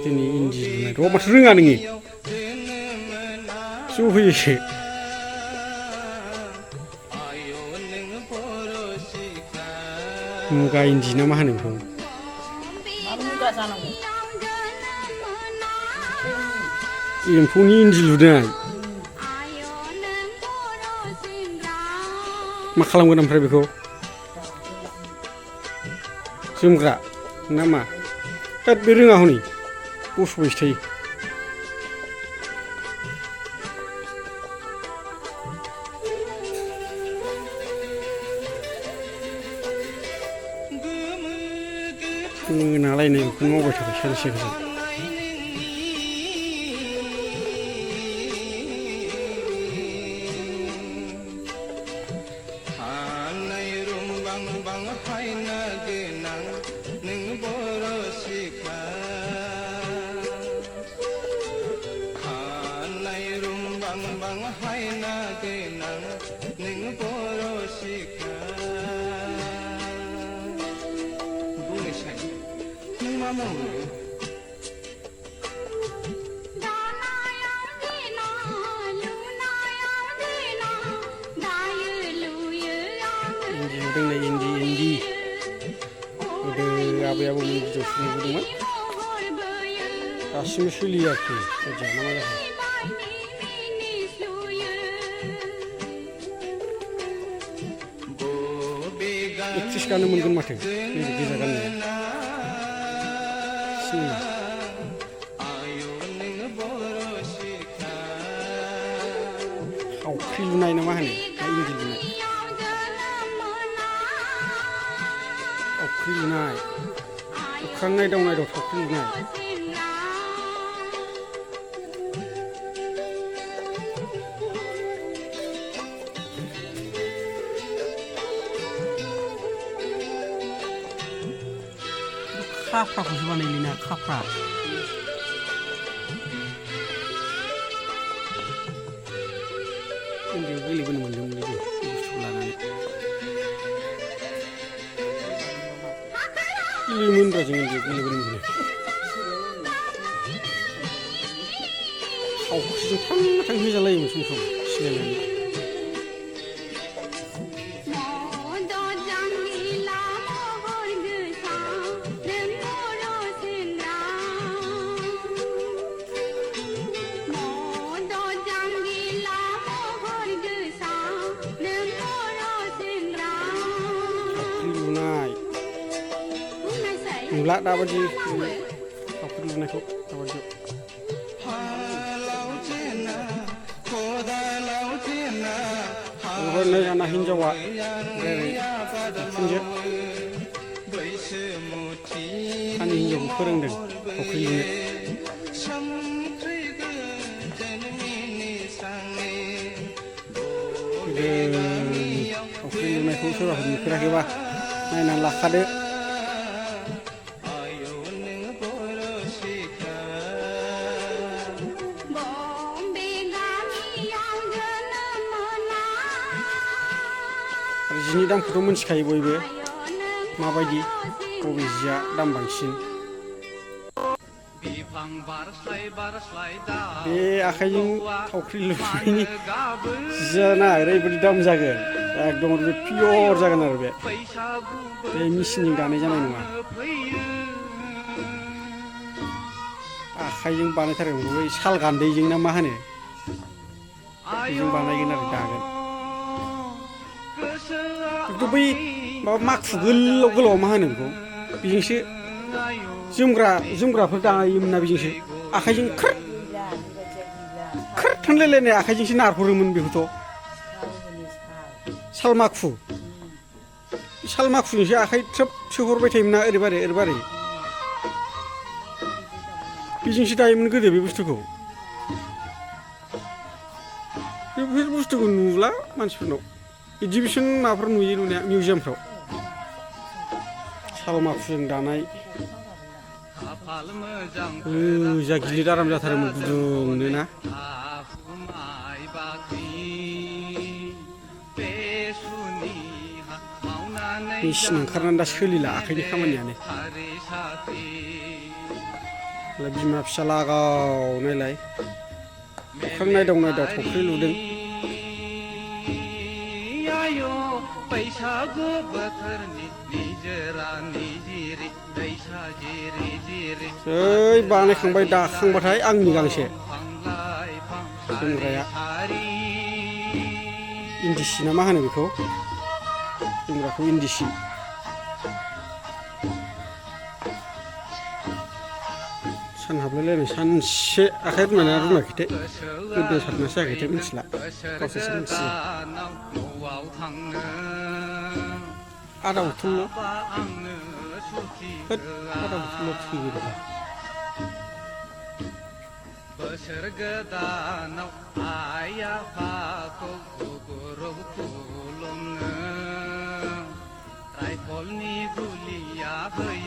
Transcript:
दिनै इन्दि लुनाय र' माथो रोङा नोङो ज' होयोसो मुगा इन्दि ना मा होनो बेखौ मुगा जानांगौ एम्फौनि इन्दि लुदों आं मा खालामगोन ओमफ्राय बेखौ जोमग्रा ना मा होद बे रोङा हनै बस'बायसो थायो मोनालायनाय बेखौ मावबाय थाबाय सानसे गोजोन इन्दि गोदो आबै आबौमोननि दिनावसो नुबोदोंमोन दासिमबो सोलियो आरोखि जायखिया मा जाखो एकट्रिस गानो मोनगोन माथो नैबे गोजा गाननाया सिनेमा थावख्रि लुनाय ना मा होनो इन्दि लुनाय थावख्रि लुनाय अख्रां नायदाव नायदाव थावख्रि लुनाय खाफ्राखौसो बानायलिना खाफ्रा उन्दैयाव गेलेबोनो मोन्दोंमोन बे बुस्थुखौ लानानै गेलेयोमोनब्रा जों उन्दैयाव गेलेबोनो मोनो थावख्रिजों थां थां होजालायोमोन सम सम सिलायनानै नुला दाबादि थावख्रि लुनायखौ दाबादियाव ओमफ्राय आंना हिन्जावा ओरै बिखुनजो आंनि हिन्जावखौ फोरोंदों थावख्रि लुनो थावख्रि लुनायखौ सोरबाफोर नुफेराखैबा नायनानै लाखादो जिनि दामखौथ' मिथिखायो बयबो माबायदि बबे जिया दाम बांसिन बे आखाइजों थावख्रि लुनायनि जियाना ओरैबायदि दाम जागोन एकदम बे पियर जागोन आरो बे मेचिनजों दानाय जानाय नङा आखाइजों बानायथारगोन बै साल गान्दैजों ना मा होनो बेजों बानायगोन आरो दागोन बेथ' बै माबा माखु गोलाव गोलाव मा होनो बेखौ बेजोंसो जोमग्राफोर दायोमोन ना बेजोंसो आखाइजों ख्रोट ख्रोट होनलायलायनाय आखाइजोंसो नारहरोमोन बेखौथ' साल माखुजोंसो आखाइ थ्रोब सोहरबाय थायोमोन ना ओरैबारै ओरैबारै बेजोंसो दायोमोन गोदो बे बुस्थुखौ बेफोर बुस्थुखौ नुला मानसिफोरनाव एगजिबिसन माबाफोर नुयो नुनाया मिउजियामफ्राव साल माखुजों दानाय जा गिलिर आराम जाथारोमोन गुदुंनो ना मेचिन ओंखारनानै दा सोलिला आखाइनि खामानियानो बिमा फिसा लागाव नायलाय अख्रां नायदाव नायदाव फख्रि लुदों। बैसागु बोथोरनि निजोरा निजिरि दैसा जिरि जिरि जै बानायखांबाय दाखांबाथाय आंनि गांसे जोमग्राया इन्दि सि ना मा होनो बेखौ जोमग्राखौ इन्दि सि सान हाबलायलायनाय सानसे आखाइ रुनानै रुनाखैथाय गोदो सारनासो जायाखैथाय मिथिला गावसोरसो मिथियो। आदा बथलल' होद आदा बथलल' थैगोन। बोसोर गोदानाव आइ आफाखौ गुगुरुब खुलुमनो राइफलनि गुलिया होयो